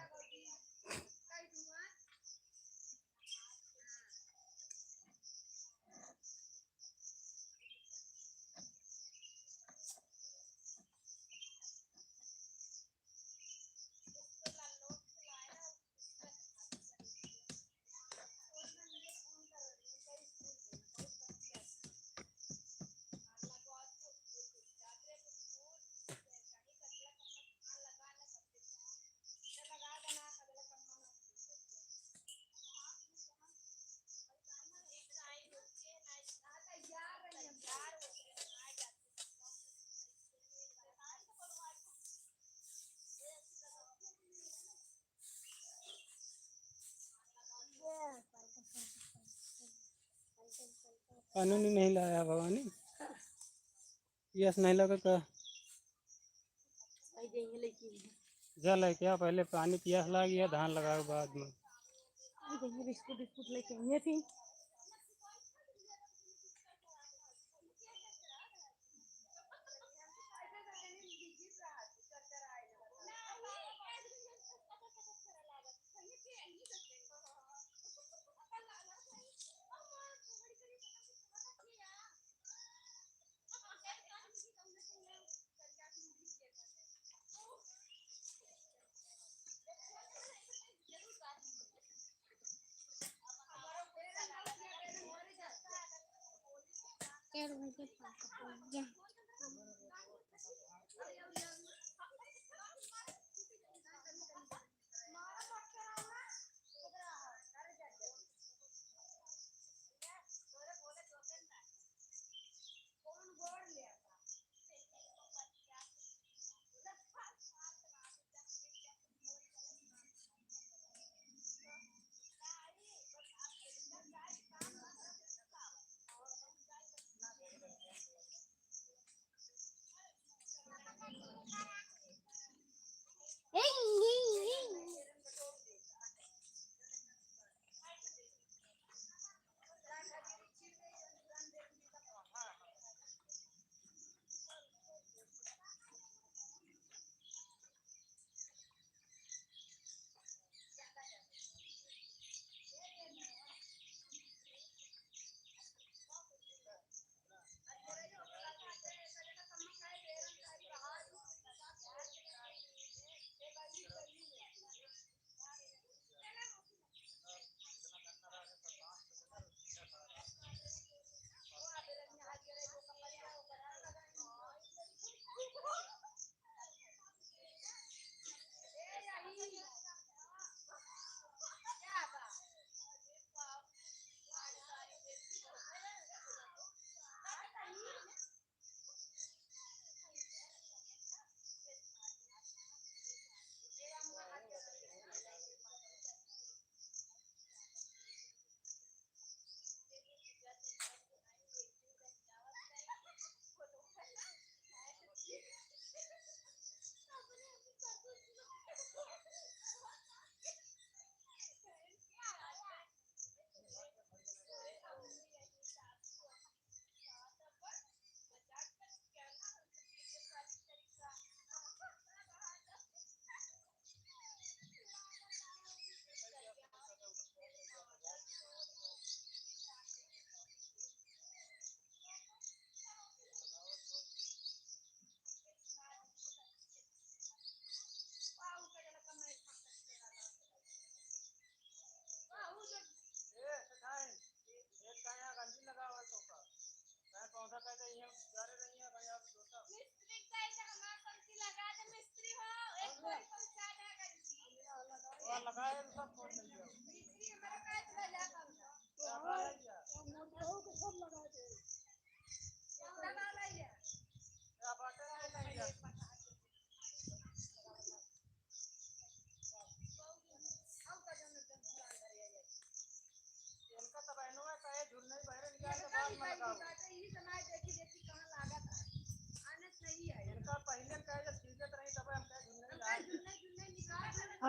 पानी उनी नहीं लाया भवानी, पियास नहीं लगा का? जा लेके आ, पहले पानी पियास लाग गया, धान लगाओ बाद में। बिस्कुट बिस्कुट लेके आइए थी।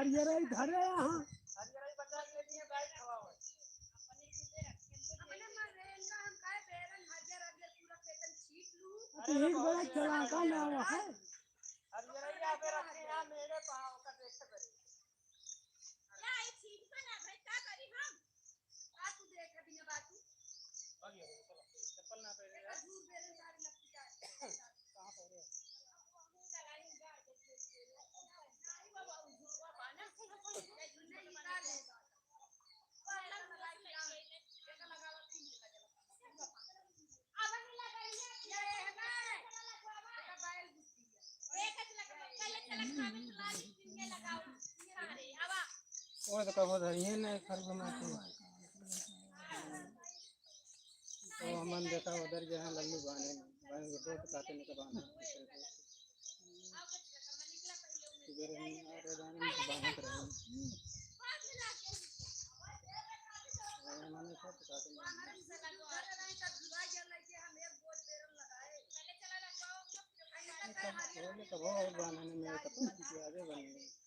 ये रही धरे यहाँ। हरियरई बचा के लिए बैठ हवा हुआ। अपने मन रे इनका हम काहे बेरन हरियर हरियर पूरा खेतन छीट लू। अरे एक बड़ा चलाका ना हुआ है। हरियरई यहाँ पे रखे हैं, मेरे पाँव का देख के करे। या, ये छीट पे ना भाई, का करी हम? का तू देख है बिना बातू? भाग गया वो, चलो, चप्पल ना पहने यार। कहाँ पहने? वो तो कबो धरिए ना, एक हर घुमा के। तो हमन देखा उधर गए हैं, लल्लू बांधे, बांधे, दो तो काटे नहीं, तो बांधे। सुबह हम आ रहे, बांधे नहीं, तो बांधे तो रहे। और हमारे सब तो काटे नहीं। ये सब बोले तो बहुत बांधे नहीं, मेरे को तो आगे बने।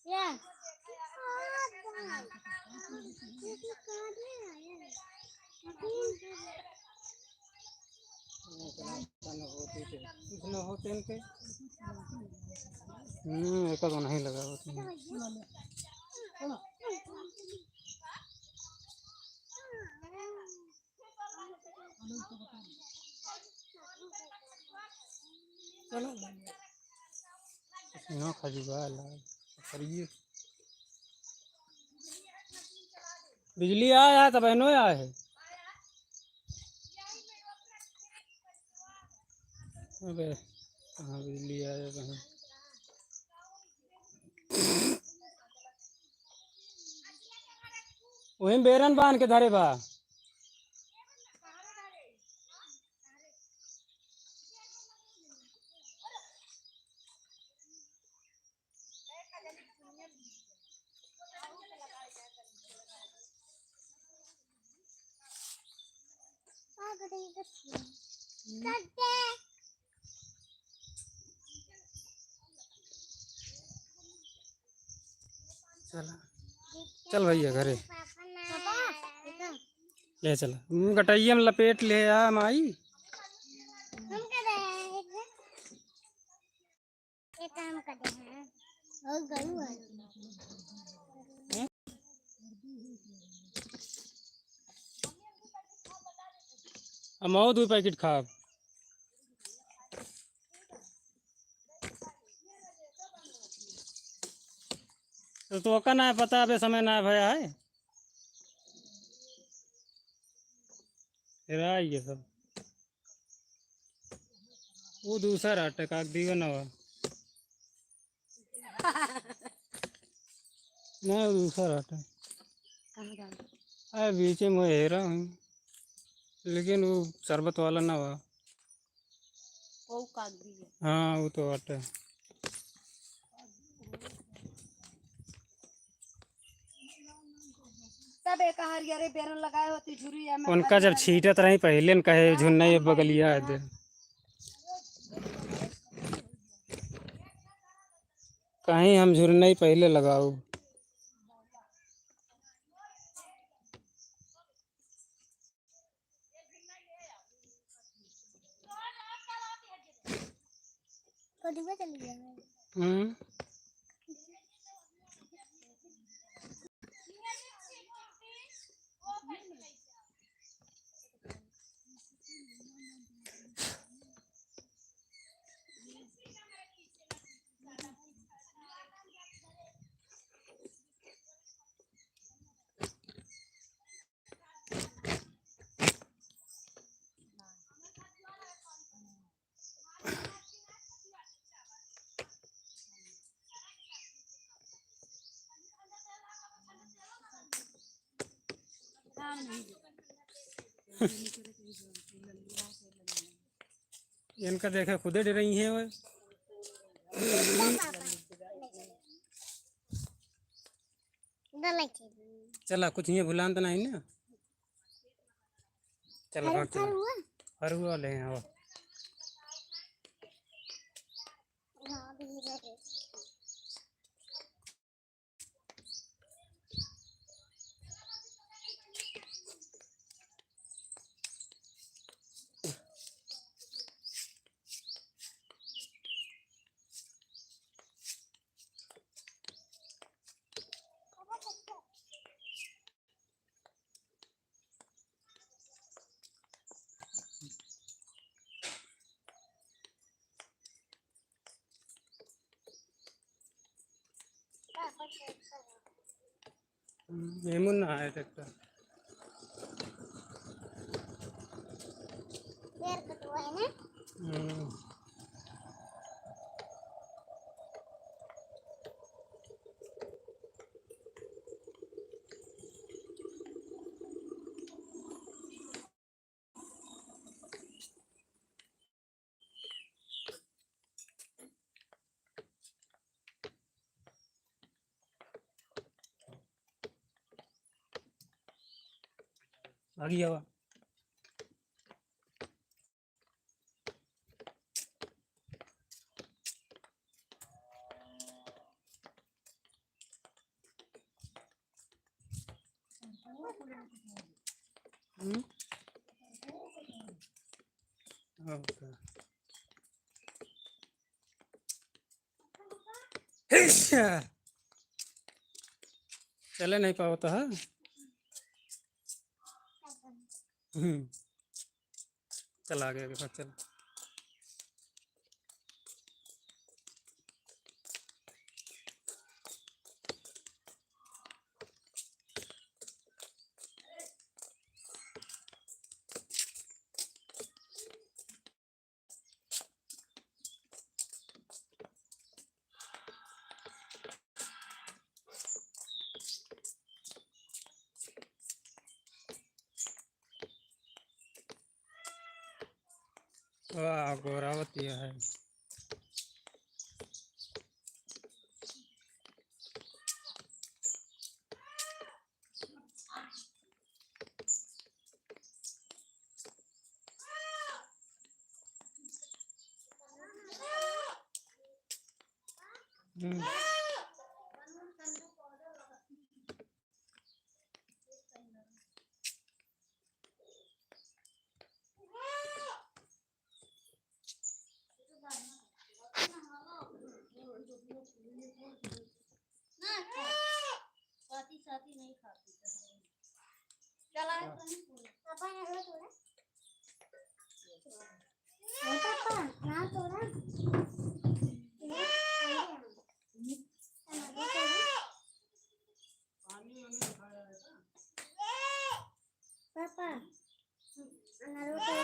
या। कुछ ना होते इनके। हम्म, एक तो नहीं लगा होते हैं। चलो। यहाँ खजुआ ला, करिए। बिजली आया तब एनो आया है। अबे, कहाँ बिजली आया, कहाँ? वहीं बेरन बांध के धरे बा। चला, चल भैया घरे। ले चला, मुँह गटैया में लपेट ले आ माई। ये काम कर दे हैं। और गलू है। हम और दो पैकेट खाब। तो, तो ओका ना पता, अबे समय ना भया है। हेरा ये सब। वो दूसरा आटा कागदी का नवा। नहीं, वो दूसरा आटा। अरे, बीच में हेरा हूँ, लेकिन वो शरबत वाला ना हुआ। वो कागदी है। हाँ, वो तो आटा है। सब एक हरियरे बेरन लगाए होती झुरिया में। उनका जब छीटत रही पहले न कहे झुन्ना ये बगलिया है दे। कहीं हम झुन्ना ही पहले लगाऊ। कटुआ चल गया है। हम्म। इनका देखे खुदे डरई हैं वो। चला, कुछ ये भुलान तो नहीं ना? चल, हर, हर चल। हरुआ? हरुआ ले हैं, आवा। हाँ, अभी इधर है। हम्म, ये मुन्ना है ट्रैक्टर। यार, कटुआ है ना? हम्म। आगे आवा। हम्म? ओके। हिशा। चले नहीं पावत है। हम्म। चल आगे, आगे, भाग चल। वाह, गोरावतिया है। हम्म। ना, साथी, साथी नहीं खाती। चला, हाँ। पापा, यहाँ लो थोड़ा। हाँ, पापा, यहाँ थोड़ा। पानी उन्हें खाया है ना? पापा, अनारो को।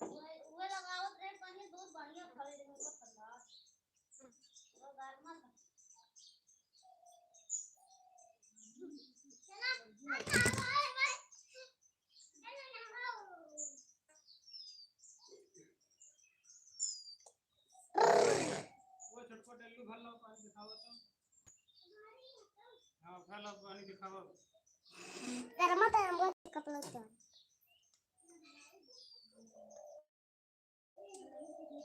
उहे, उहे लगावत रहे, पहिले दूध बढ़िया फरे रहे, ओकर फरलात। वो गाल मत। चला, आ, आ, आ, आ। वो छोटको डल्लू भर लो, पानी दिखाओ तो। हाँ, उठा लो, पानी दिखाओ। गरमा था, हम लोग कपड़ा उतार।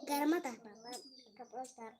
गरमा था, पापा, कपड़ा उतार।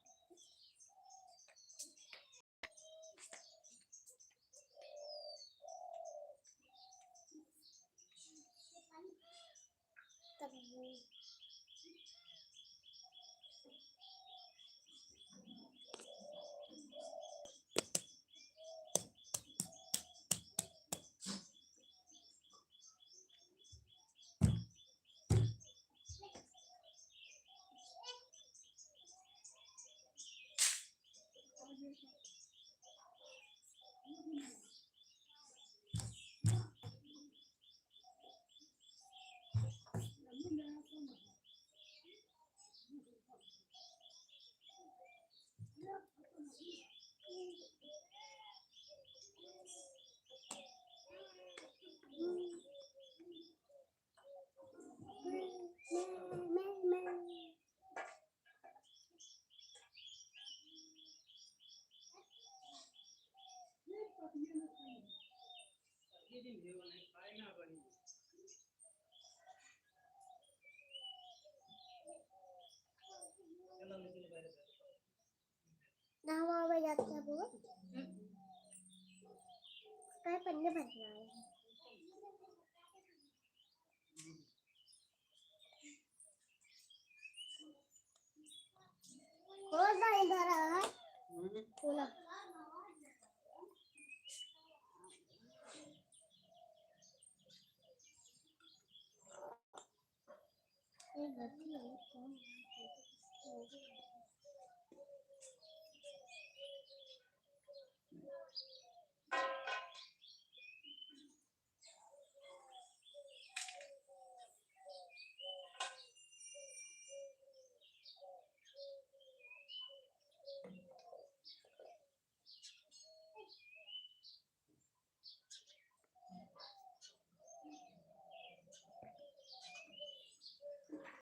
नहावा जाते हैं वो। काय पन्ने भरना है। कौन सा इधर है? बोला। ये गलती है, कौन है?